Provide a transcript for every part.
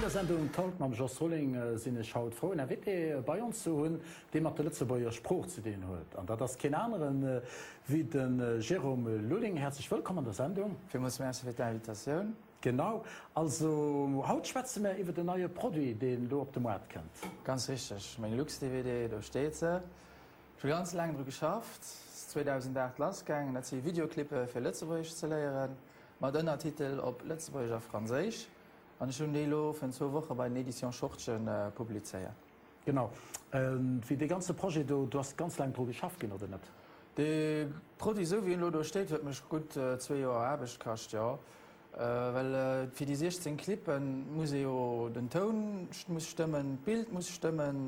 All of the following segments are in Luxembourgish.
der Sendung Talk mam Jos Rolling sinn ech haut frou en Invité bei ons ze hunn, dee mat der Lëtzebuerger Sprooch ze dinn huet. An dat ass keen aneren wéi de Jérôme Lulling. Häerzlech wëllkomm an der Sendung. Villmools Merci fir d'Invitatioun. Genau. Also haut schwätze mär iwwert en neie Produit, deen elo op de Moart kënnt. Ganz richteg, meng Lux-DVD, do steet se. Ech hu ganz laang dru geschafft, ass 2008 lassgaangen. Dat si Videoclippe fir Lëtzebuergesch ze léieren, mat Ënnertitel op Lëtzebuergesch a Franséisch. An ech hunn déi elo virun zwou Woche bei den Editions Schortgen publizéiert. Genau. Wéi dee ganze Projet do, do ass ganz laang dru geschafft ginn, oder net? Dee Produit, esou wéi en elo do steet, huet mech gutt zwee Joer Aarbecht kascht, jo. Well fir déi 16 Clippen muss ee jo, den Toun muss stëmmen, d'Bild muss stëmmen,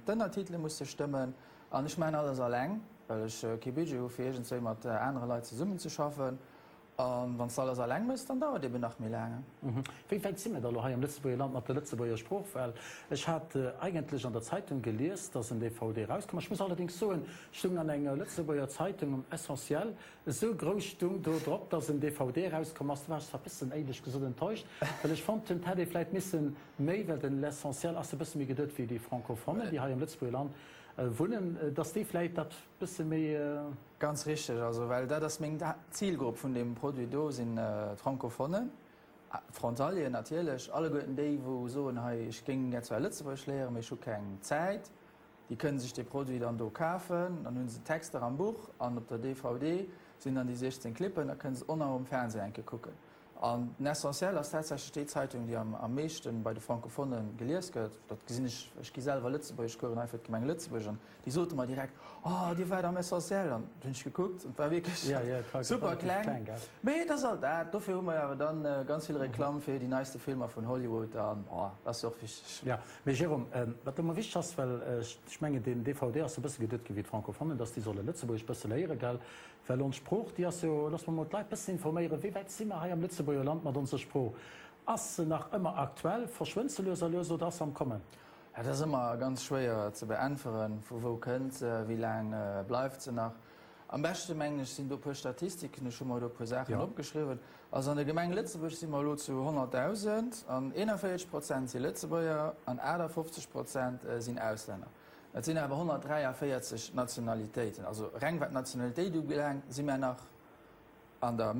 d'Ënnertitele musse stëmmen. An ech maachen alles alleng, well ech kee Budget hu fir iergendswéi mat anere Leit zesummenzeschaffen. A wann s de alles alleng méchs, dann dauert eben nach méi laang. Wéi wäit si mir da elo hei am Lëtzebuerger Land mat der Lëtzebuerger Sprooch? Well ech hat eigentlech an der Zeitung gelies, dass en DVD erauskomm ass. Ech muss allerdéngs soen, stoung an enger Lëtzebuerger Zeitung um Essentiel, Esou grouss stung do drop, dass en DVD erauskomm ass. Do war ech zwar bëssen, éierlech gesot, enttäuscht, well ech fonnt hunn, 't hätt ee vläit missen méi, well den L'essentiel ass e bësse méi geduet wéi déi Francophonen, déi hei am Lëtzebuerger Land wunnen, dass déi vläit dat bësse méi. Ganz richteg, also well dat ass meng Zilgrupp vun deem Produit do, sinn d'Francophonen, d'Frontalieren natierlech, alleguerten déi wou soen, hei ech géing gär zwar Lëtzebuergesch léieren, mee ech hu keng Zäit. Déi kënnen sech dee Produit dann do kafen, dann hunn se d'Texter am Buch an op der DVD sinn dann déi 16 Clippen, da kënnen se och nach um Fernseh eng Kéier kucken. An den Essentiel ass tatsächlech déi Zeitung, déi am meeschte bei de Francophone gelies gëtt. Dat gesinn ech, ech gi selwer Lëtzebuergeschcoursen hei fir d'Gemeng Lëtzebuerg an déi sote mer direkt, Oh, Dir waart am Essentiel. An du hunn ech gekuckt an et war wierklech super kleng. Mee et ass alt dat. Dofir hu mer awer dann ganz vill Reklamm fir déi neiste Filmer vun Hollywood an dat ass jo och wichteg. Mee Jérôme, wat elo mol wichteg ass, well ech mengen deen DVD ass e bësse geduet gi fir d'Francophonen, dass déi solle Lëtzebuergesch bësse léieren, gell? Well ons Sprooch, déi ass jo, loosse mer mol d'Leit bëssen informéieren, wéi wäit si mer hei am Lëtzebuerger Land mat onser Sprooch? Ass se nach ëmmer aktuell, verschwënnt se lues a lues oder ass se am Kommen? Dat ass ëmmer ganz schwéier ze beäntweren. Vu wou kënnt se, wéi laang bleift se nach? Am beschte mengen ech sinn do e puer Statistiken, ech hu mer do e puer Saachen opgeschriwwen. Also an der Gemeng Lëtzebuerg si mer elo zu 100.000 an 41 Prozent si Lëtzebuerger an 58 Prozent sinn Auslänner. Et sinn awer 143 Nationalitéiten. Also reng wat d'Nationalitéit ubelaangt, si mer nach an der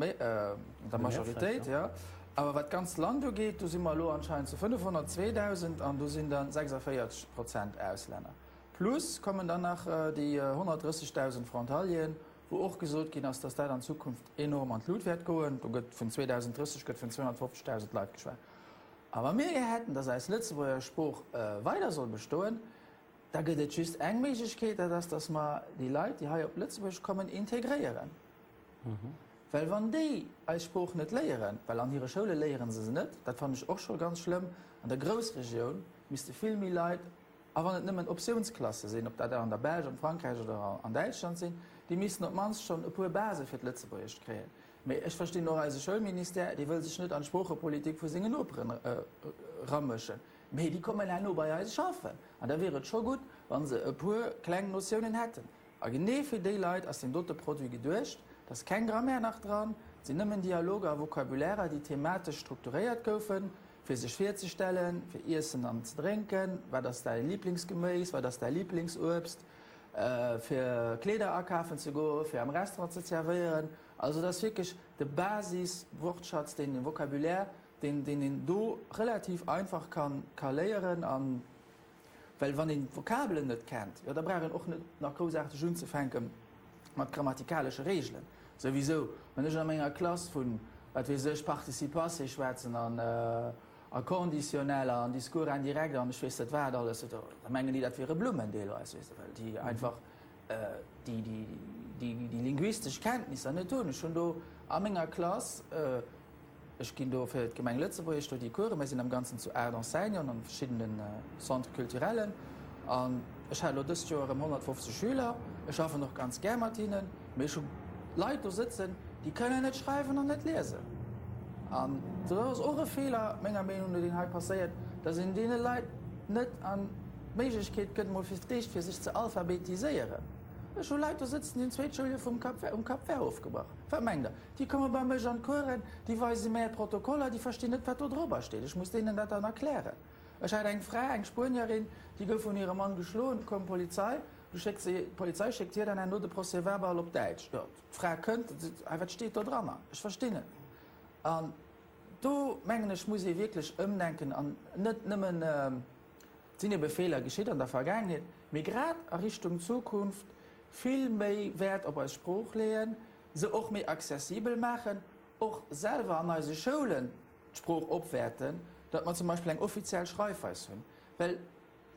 Majoritéit, jo. Awer wat d'ganzt Land ugeet, do si mer elo anscheinend zu 502.000 an do sinn da 46 Prozent Auslänner. Plus kommen dann nach déi 130.000 Frontalieren, wou och gesot ginn ass, dass dat an Zukunft enorm an d'Lut wäert goen. Do gëtt vun 2030 gëtt vun 250.000 Leit geschwat. A wa mir gär hätten, dass eis Lëtzebuerger Sprooch weider soll bestoen, da gëtt et just eng Méiglechkeet, dat ass, dass mer déi Leit, déi hei op Lëtzebuerg kommen, integréieren. Well wann déi eis Sprooch net léieren, well an hire Schoule léiere se se net, dat fannen ech och scho ganz schlëmm, an der Groussregioun misste vill méi Leit, A wann et nëmmen Optiounsklasse sinn, ob dat an der Belsch, am Frankräich oder an Däitschland sinn, déi missten op d'mannst schonn e puer Basë fir d'Lëtzebuergescht kréien. Mee ech verstinn och eise Schoulministère, dee wëll sech net an d'Sproochepolitik vu sengen Noperen eramëschen. Mee déi kommen herno bei eis schaffen an da wier et scho gutt, wa se e puer kleng Notiounen hätten. A genee fir déi Leit ass deen dote Produit geduecht. Et ass keng Grammaire nach dran, et sinn nëmmen Dialoger a Vocabulairer, déi thematesch strukturéiert goufen. Fir sech virzestellen, fir Iessen an ze drénken, wat ass däi Liblingsgeméis, wat ass däi Liblingsuebst, fir Kleeder akafen ze goen, fir am Restaurant ze zerwéieren. Also et ass wierklech de Basis-Wortschatz, deen de Vocabulaire, deen deen een do relativ einfach ka ka léieren. An well wann een d'Vokabelen net kennt, jo da brauch een och net nach groussaarteg unzefänke mat grammatikalesche Reegelen. Souwisou, wann ech a menger Klass vun, wat weess ech, Participe passé schwätzen an a Conditionnel an Discours indirect an ech weess net wat alles, da mengen déi, dat wiere Blummen deelweis, weess de, well déi einfach déi, déi, déi linguistesch Kenntnisser net hunn. Ech hunn do a menger Klass, Ech ginn do fir d'Gemeng Lëtzebuerg do déi Coursen. Mir sinn am Ganzen zu 8 Enseignanten an verschiddene Centres culturellen. An ech hat elo dëst Joer erëm 150 Schüler. Ech schaffen och ganz gär mat hinnen. Mee ech hu Leit do sëtzen, déi kënnen net schreiwen an net liesen. An dat ass och e Feeler, menger Meenung no, deen hei passéiert, dass een deene Leit net an d'Méiglechkeet gëtt, mol fir d'éischt fir sech ze alphabetiséieren. Ech hu Leit do sëtzen, déi hunn zweet Schouljoer vum Cap Vert, um Cap Vert ofgebrach. Wat mengt Der? Déi komme bei mech an d'Coursen, déi weise mär d'Protokoller, déi verstinn net, wat do drobber steet. Ech muss deenen dat dann erklären. Ech hat eng Fra, eng Spuenierin, déi gouf vun hirem Mann geschloen, koum d'Polizei, du schéckt se, d'Polizei schéckt hir dann herno de Procès-verbal op Däitsch. Jo, d'Fra kënnt, seet, Hei, wat steet do dranner? Ech verstinn et net. An do, mengen ech, muss ee wierklech ëmdenken an net nëmmen, et sinn ebe Feeler geschitt an der Vergaangenheet, mee grad a Richtung Zukunft vill méi Wäert op eis Sprooch leeën, se och méi accessibel maachen, och selwer an eise Schoulen d'Sprooch opwäerten, datt mer zum Beispill eng offiziell Schreifweis hunn. Well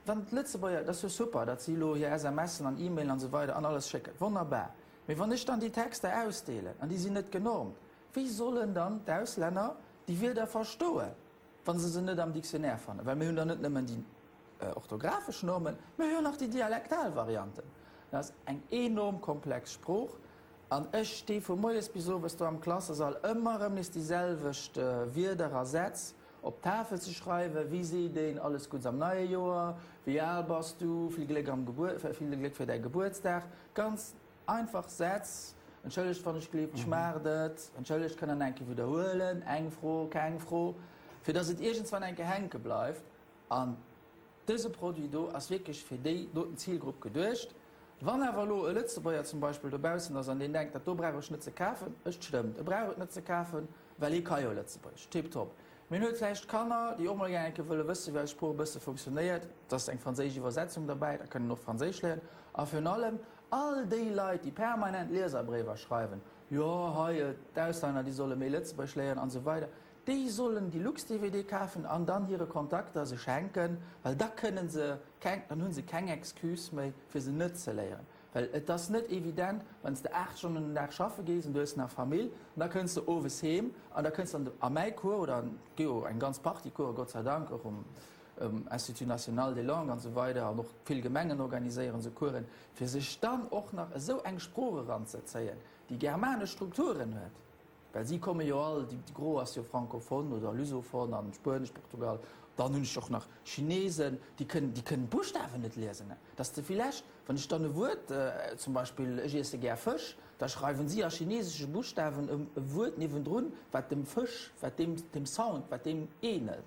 wann d'Lëtzebuerger, et ass jo super, datt si elo hir SMSen an E-Mailen an esou weider an alles schécken, wonnerbar, mee wann ech dann déi Texter ausdeelen an déi sinn net genormt, wéi sollen dann d'Auslänner déi Wierder verstoen, wa se se net am Dictionnaire fannen? Well mir hunn dann net nëmmen déi orthografesch Normen, mir hu jo nach déi dialektal Varianten. Dat ass eng enorm komplex Sprooch. An ech sti vu moies bis owes do am Klassesall, ëmmer erëm nees déi selwecht Wierder a Sätz op d'Tafel ze schreiwen, Wéi seet een alles Gudds am neie Joer? Wéi al bass du? Vill Gléck am Gebuer, vill Gléck fir däi Gebuertsdag. Ganz einfach Sätz. Entschëllegt wann ech gleeft, schmaacht et? Entschëllegt, kënnt der nach eng Kéier widderhuelen? Eng Fro, keng Fro. Fir dass et iergendswann eng Kéier hänke bleift. An dëse Produit do ass wierklech fir déi doten Zilgrupp geduecht. Wann awer elo e Lëtzebuerger zum Beispill dobaussen ass an deen denkt, dat do brauch ech net ze kafen, et stëmmt, e brauch et net ze kafen, well hie ka jo Lëtzebuergesch, tiptop. Mee en huet vläicht Kanner, déi och mol gär eng Kéier wëlle wëssen, wéi eis Sprooch e bësse funktionéiert, et ass eng franséisch Iwwersetzung derbäi, da kënnen en och Franséisch léieren. A virun allem all déi Leit, déi permanent Lieserbréiwer schreiwen, jo hei, d'Auslänner, déi solle méi Lëtzebuergesch léieren an esou weider, Déi sollen déi Lux-DVD kafen an dann hire Kontakter se schenken, well da kënnen se keng, dann hu se keng Excuse méi, fir se net ze léieren. Well et ass net evident, wann s de 8 Stonnen den Dag schaffe gees an du hues nach Famill an da kënns de owes heem an da kënns de an a mäi Cours oder an, et gi jo eng ganz Partie Coursen, Gott sei Dank, och um Institut national des langues an esou weider an och vill Gemengen organiséieren esou Coursen, fir sech dann och nach esou eng Sprooch eranzezéien, déi germanesch Strukturen huet. Well si komme jo all, déi Gros ass jo francophone oder lusophone an Spuenesch, Portugal, dann hunn ech och nach Chinesen, déi kënnen, déi kënnen d'Buschtawen net liesen. Dass de villächt, wann ech dann e Wuert, zum Beispill ech iesse gär Fësch, da schreiwen si a chinesesche Buschtawen e Wuert niewendrun, wat dem Fësch, wat deem, dem Sound, wat deem ähnelt.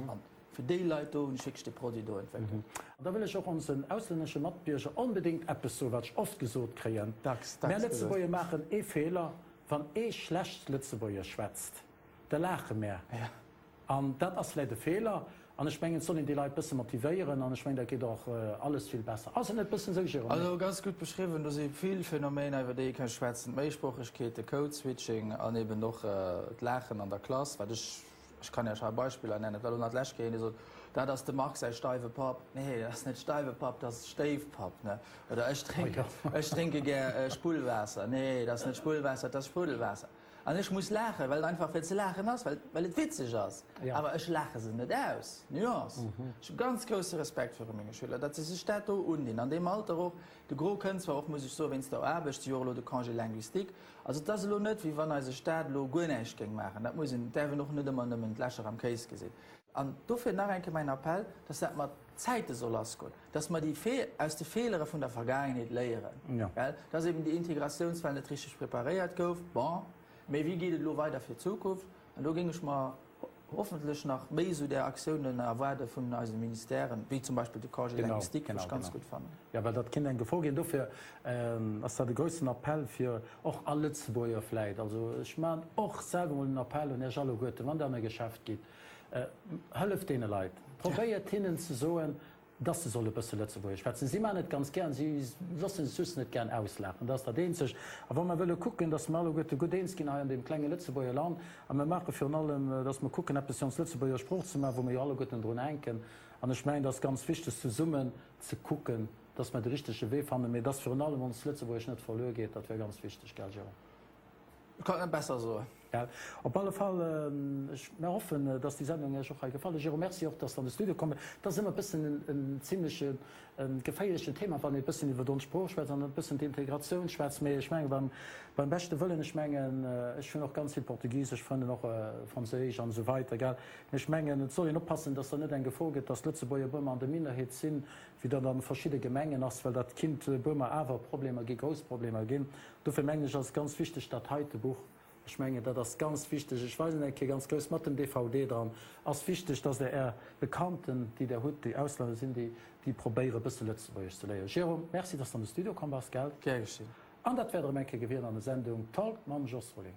An fir déi Leit do hunn ech wierklech dee Produit do entwéckelt. An da wëll ech och onsen auslännesche Matbierger onbedéngt eppes soen, wat ech oft gesot kréien, Dacks, Mär dacks gesot. Lëtzebuerger maachen ee Feeler, Wann ee schlecht Lëtzebuergesch schwätzt, da laache mär. An dat ass vläicht e Feeler. An ech mengen, et soll een déi Leit bësse motivéieren. An ech mengen, da geet och alles vill besser. Ass et net bëssen esou, Jérôme? Also ganz gutt beschriwwen. Do si vill Phänomener, iwwer déi ee ka schwätzen, D'Méisproochegkeet, de Code-Switching an eben och d'Laachen an der Klass, wat ech Ech kann Iech hei Beispiller nennen. Et war elo nach d'lescht Kéier een, dee sot, Dat ass dem Marc säi steiwe Papp. Nee, dat ass net steiwe Papp, dat ass Stéifpapp, ne? Oder ech drénken, ech drénke gär Spullwaasser. Nee, dat ass net Spullwaasser, dat ass Spruddelwaasser. An ech muss laachen, well et einfach fir ze laachen ass, well, well et witzeg ass. Awer ech laache se net aus. Nuance. Ech hu ganz grousse Respekt viru menge Schüler, datt se sech dat do undinn, an deem Alter och. De Gros kënnt zwar och, muss ech soen, wéinst der Aarbecht, si hu och elo de Congé linguistique. Also et ass elo net, wéi wann eise Staat elo guer näischt géing maachen. Dat muss een, et däerf een och net ëmmer nëmmen d'Lächer am Kéis gesinn. An dofir nach eng Kéier mäin Appell, dass dat mat Zäite soll lassgoen, dass mer déi Fee aus de Feelere vun der Vergaangenheet léieren, well dass eben déi Integratiounswell net richteg preparéiert gouf. Bon, mee wéi geet et elo weider fir d'Zukunft? An do géing ech mer hoffentlech nach méi esou där Aktiounen erwaarde vun eise Ministèren, wéi zum Beispill de Congé linguistique, wou ech ganz gutt fannen. Jo, well dat kinnt eng Gefor ginn. Dofir ass dat e groussen Appell fir och all Lëtzebuerger vläit. Also ech maachen och selwer emol en Appell un Iech alleguerten, wann Der an e Geschäft gitt, hëlleft deene Leit, probéiert hinnen ze soen, Dass se solle bësse Lëtzebuergesch schwätzen. Si maachen et ganz gären, si loosse sech just net gären auslaachen, dat ass dat eenzegt. A wa mer wëlle kucken, dass mer alleguerte gutt eens ginn hei an deem klenge Lëtzebuerger Land, a mer maache virun allem, dass mer kucken, eppes fir ons Lëtzebuerger Sprooch ze maachen, wou mer jo alleguerten drun hänken, an ech mengen, et ass ganz wichteg, zesummen ze kucken, dass mer de richtege Wee fannen, mee dass virun allem ons Lëtzebuergesch net verluer geet, dat wär ganz wichteg, gell, Jérôme? Ech kann et net besser soen. Gell? Op alle Fall, ech, mär hoffen, dass déi Sendung Iech och hei gefall huet. Jérôme, Merci och, dass de an de Studio komm bass. Et ass ëmmer e bëssen en zimleche geféierlechen Thema, wann ee e bëssen iwwer ons Sprooch schwätzt an e bëssen d'Integratioun schwätzt. Mee ech menge beim, beim beschte Wëllen, ech mengen, ech hunn och ganz vill portugisesch Frënn, och franséisch an esou weiter, gell. Mee ech mengen, et soll een oppassen, dass da net eng Gefor gëtt, dass d'Lëtzebuerger Bërmer an der Minderheet sinn, wéi dat an verschidde Gemengen ass, well dat kinnt Bërmer awer Problemer gi, grouss Problemer ginn. Dofir mengen ech, ass et ganz wichteg, dat heite Buch, ech mengen, dat ass ganz wichteg, ech weisen eng Kéier ganz grouss mat dem DVD dran, ass wichteg, dass Der Är Bekannten, déi Der hutt, déi Auslänner sinn, déi, déi probéiere e bësse Lëtzebuergesch ze léieren. Jérôme, merci, dass de an de Studio komm bass, gell? Gär geschinn. An dat wär et erëm eng Kéier gewieren an der Sendung Talk mam Jos Rolling.